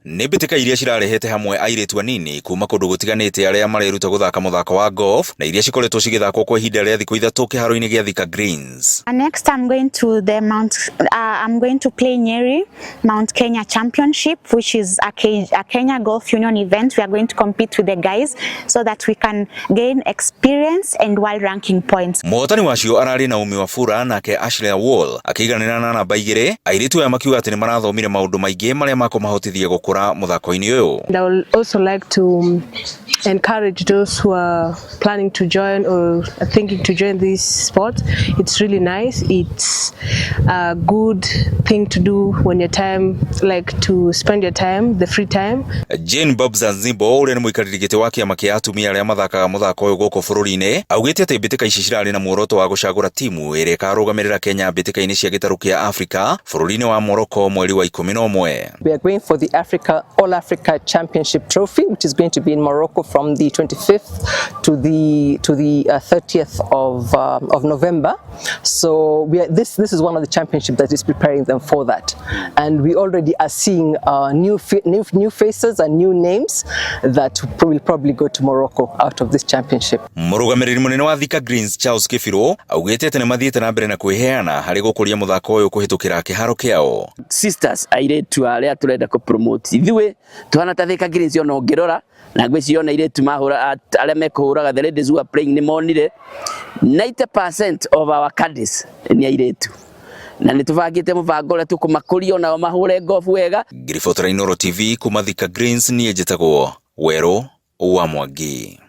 Nĩ mbĩtĩka iria cirarehete hamwe airĩtu anini kuma kũndũ gũtiganĩte arĩa mareruta gũthaka mũthako wa golf na iria cikoretwo cigĩthakwo kwa ihinda rĩa thikũ 3 kĩharo-inĩ gĩa Thika Greens. Next, I'm going to the Mount. I'm going to play Nyeri Mount Kenya Championship, which is a Kenya Golf Union event. We are going to compete with the guys so that we can gain experience and world ranking points. Mũhotani wacio ararĩ Naomi Wafula, nake Ashley Wall akĩiganĩra na namba 2. Airĩtu aya makiuga atĩ nĩ marathomire maũndũ maingĩ marĩa makũmahotithia gũkũra mũthako-inĩ ũyũ. And I would also like to encourage those who are planning to join or are thinking to join this sport. It's really nice. It's a good thing to do when your time, like to spend your time, the free time. Jane Babza Nzimbo, ũrĩa nĩ mũikarĩri gĩtĩ wa kĩama kĩa atumia arĩa mathakaga mũthako ũyũ gũkũ bũrũri-inĩ, augĩte atĩ mbĩtĩka ici cirarĩ na muoroto wa gũcagũra timu ĩrĩa ĩkarũgamĩrĩra Kenya mbĩtĩka-inĩ cia gĩtarũ kĩa Afrika bũrũri-inĩ wa Morocco mweri wa 11. We are going for the All Africa Championship Trophy, which is going to be in Morocco from the 25th to the 30th of November. So this is one of the championships that is preparing them for that, and we already are seeing new faces and new names that will probably go to Morocco out of this championship. Mũrũgamĩrĩri mũnene wa Thika Greens, Charles Kĩbirũ, augĩte atĩ nĩ mathiĩte na mbere na kwĩheana harĩ gũkũria mũthako ũyũ kũhĩtũkĩra kĩharo kĩao. Sisters, airĩtu arĩa tũrenda kũ promote ithuĩ tuhana ta Thika Greens, ona ũngĩrora na ngwĩciria ona airĩtu mahũra arĩa mekũhũraga, the ladies who are playing, nĩ monire 90% of our caddies nĩ airĩtu, na nĩ tũbangĩte mũbango ũrĩa tũkũmakũria onao mahũre golf wega. Ngiribotera Inooro TV kuma Thika Greens, niĩ njĩtagwo Werũ wa Mwangi.